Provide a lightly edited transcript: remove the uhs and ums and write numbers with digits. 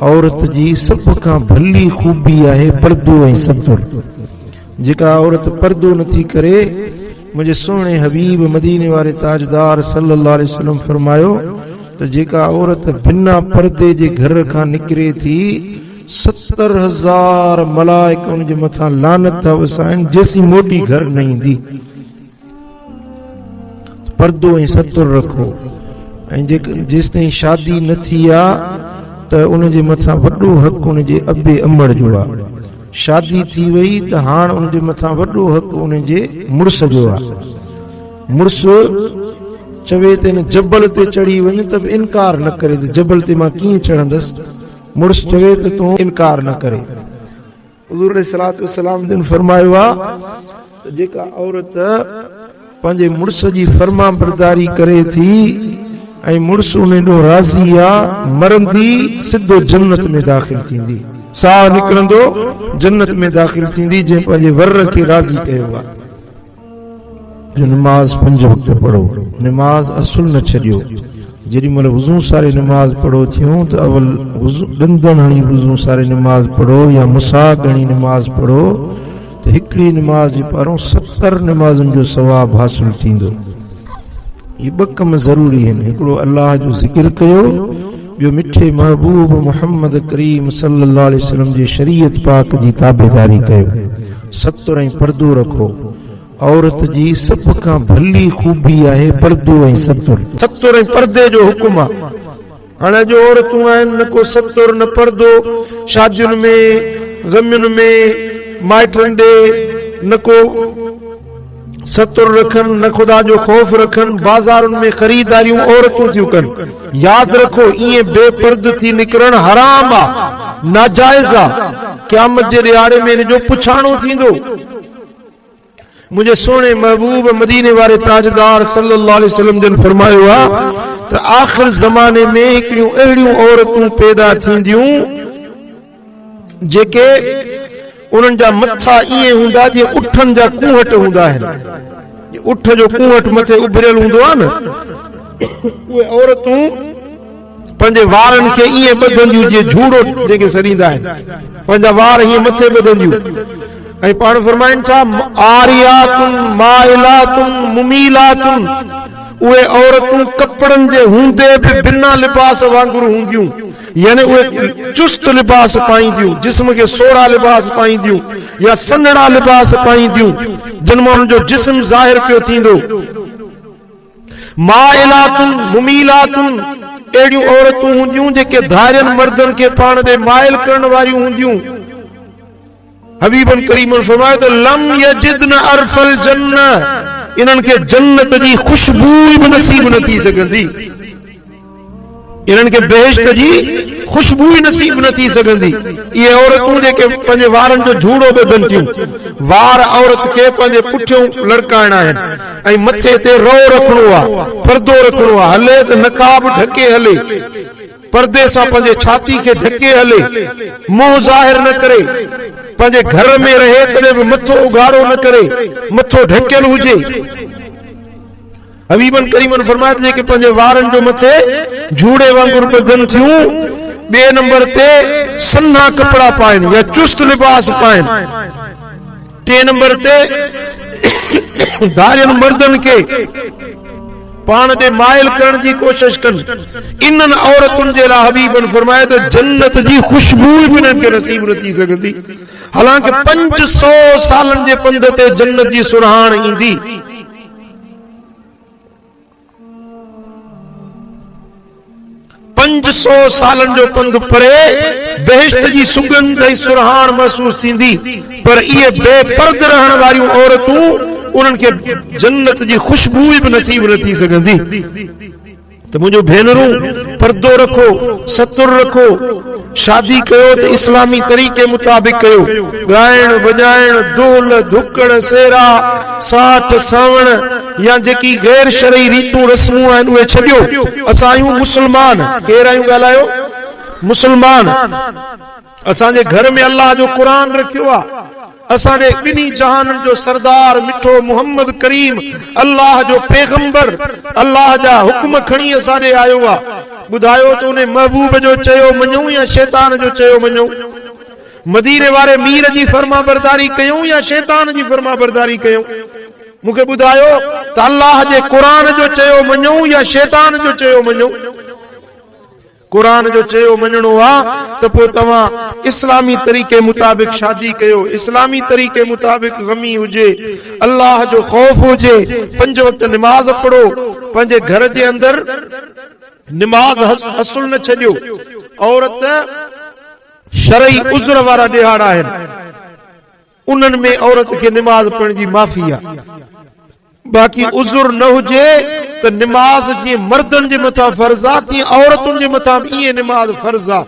عورت جي سڀ کان ڀلي خوبي آهي پردو ۽ ستر. جيڪا عورت پردو نٿي ڪري، منهنجي سهڻي حبيب مديني واري تاجدار صلي الله عليه وسلم فرمايو ته جيڪا عورت بنا پردي جي گهر کان نڪري ٿي، 70,000 ملائڪ ان جي مٿان لعنت ٿا وسائن جيسين موٽي گهر نه ايندي. پردو ۽ ستر رکو ۽ جيستائين شادي نه ٿي آ ته ان جي مٿان وڏو حق ان جي ابي امڙ جو آ. شادي ٿي وئي ته هاڻ ان جي مٿان وڏو حق ان جي مڙس جو آ. مڙس چوي ته هن جبل تي چڙهي وڃ ته به انڪار نه ڪري ته جبل تي مان ڪيئن چڙهندس. مڙس چوي ته تون انڪار نه ڪري. حضور عليه الصلوة والسلام جن فرمايو آ ته جيڪا عورت پنهنجي مڙس جي فرمانبرداري ڪري ٿي ۽ مڙس ان ڏانهن راضي آ، مرندي سڌو جنت ۾ داخل ٿيندي، ساهه نڪرندو جنت ۾ داخل ٿيندي جنهن پنهنجي ور کي راضي ڪيو آ. جو نماز پنج وقت پڙهو، نماز اصل نه ڇڏيو، جيڏي مهل وضو ساري نماز پڙهو ٿيون ته اول وضو ڏندڻ هڻي وضو ساري نماز پڙهو يا مساگ هڻي نماز پڙهو ته هڪڙي نماز جي پارون 70 نمازن جو ثواب حاصل ٿيندو. هي ٻه ڪم ضروري آهن، هڪڙو الله جو ذڪر ڪيو، ٻيو مٺي محبوب محمد ڪريم صلي الله عليه وسلم جي شريعت پاڪ جي تابعداري ڪيو. ستر ۽ پردو رکو. عورت جي سڀ کان ڀلي خوبي آهي پردو ۽ ستر. ستر ۽ پردي جو حڪم آ. هاڻي اڄ عورتون آهن نه ڪو ستر نه پردو، شادين ۾، غمين ۾، مائٽن ڏي نه ڪو ستر رکن نه خدا جو خوف رکن، بازارن ۾ خريداريون عورتون ٿيون ڪن. ياد رکو ائين بي پرد ٿي نڪرڻ حرام آ، ناجائز آ، قيامت جي ڏهاڙي ۾ ان جو پڇاڻو ٿيندو. منهنجي سهڻي محبوب مديني واري تاجدار صلي الله عليه وسلم جن فرمايو آ ته آخر زماني ۾ هڪڙيون اهڙيون عورتون پيدا ٿينديون جيڪي انهن جا مٿا ائين هوندا جيئن اٺن جا ڪونهٽ هوندا آهن. اٺ جو ڪونهٽ مٿي اڀريل هوندو آهي نه، اهي عورتون پنهنجي وارن کي ائين ٻڌنديون جيئن جهوڙو جنهن کي سڏيندا آهن، پنهنجا وار هيئن مٿي ٻڌنديون ۽ پاڻ فرمائن ڇا عاريات مائلات مميلات، اهي عورتون ڪپڙن جي هوندي به بنا لباس وانگر هونديون، يعني اهي چست لباس پائينديون، جسم کي سوڙها لباس پائينديون يا سنهڙا لباس پائينديون، جن مان انهن جو جسم ظاهر پيو ٿيندو. مائلات مميلات، اهڙيون عورتون هونديون جيڪي ڌارين مردن کي پاڻ ڏي مائل ڪرڻ واريون هونديون. حبيبن ڪريمن فرمايو ته لم يجدن عرف الجنه، انهن کي جنت جي خوشبو به نصيب نه ٿي سگهندي، انهن کي بهشت جي خوشبو ئي نصيب نه ٿي سگهندي. اهي عورتون جيڪي پنهنجي وارن جو جهوڙو ٻڌن ٿيون، وار عورت کي پنهنجي پٺيون لڙڪائڻا آهن ۽ مٿي تي رئو رکڻو آهي، پردو رکڻو آهي، هلي ته نقاب ڍڪي هلي، پردي سان پنهنجي ڇاتي کي ڍڪي هلي، منهن ظاهر نه ڪري، پنهنجي گهر ۾ رهي تڏهن به مٿو اگهاڙو نه ڪري، مٿو ڍڪيل هجي. حبيبن ڪريمن فرمايو ته جيڪي پنهنجي وارن جو مٿي جهوڙي وانگر ٻڌن ٿيون، ٻئي نمبر تي سنها ڪپڙا پائن يا چست لباس پائن، ٽئين نمبر تي ڌارين مردن کي پاڻ ڏي مائل ڪرڻ جي ڪوشش ڪن. انهن عورتن جي لاء حبيبن فرمايو ته جنت جي خوشبو به انهن کي نصيب نه ٿي سگهندي، حالانڪه 500 سالن جي پنڌ تي جنت جي سرهاڻ ايندي. 500 سالن جو پنڌ پري بهشت جي سڳنڌ ۽ سرهاڻ محسوس ٿيندي، پر اهي بي پرد رهڻ واريون عورتون انهن کي جنت جي خوشبو به نصيب نه ٿي سگهندي. ته منهنجو ڀينرون پردو رکو، ستر رکو، شادي ڪيو ته اسلامي طريقي مطابق ڪيو، ڳائڻ وڄائڻ، دهل، ڌڪڙ، سيرا، ساٺ، سانوڻ يا جيڪي غير شرعي ريتون رسمون آهن اهي ڇڏيو، اسان آهيون مسلمان، ڪير آهيون ڳالهايو؟ مسلمان، اسان جي گهر ۾ الله جو قرآن رکيو آ. اسان جي ٻنهي جهانن جو سردار مٺو محمد ڪريم الله جو پيغمبر الله جا حڪم کڻي اسان ڏي آيو آ. ٻڌايو ته انهي محبوب جو چيو مڃون يا شيطان جو چيو مڃون؟ مديني واري مير جي فرمانبرداري ڪيون يا شيطان جي فرمانبرداري ڪيون؟ مون کي ٻڌايو ته الله جي قرآن جو چيو مڃون يا شيطان جو چيو مڃون؟ قرآن جو چيو مڃڻو آ ته پوء توهان اسلامي طريقي مطابق شادي ڪيو، اسلامي طريقي مطابق غمي هجي، الله جو خوف هجي، پنج وقت نماز پڙهو، پنهنجي گهر جي اندر نماز اصل نه ڇڏيو، عورت شرعي عذر وارا ڏهاڙا آهن. انهن ۾ عورت کي نماز پڙهڻ جي معافي آ. باقي عذر نه هجي ته نماز جيئن مردن جي مٿان فرض آ تيئن عورتن جي مٿان به ائين نماز فرض آ.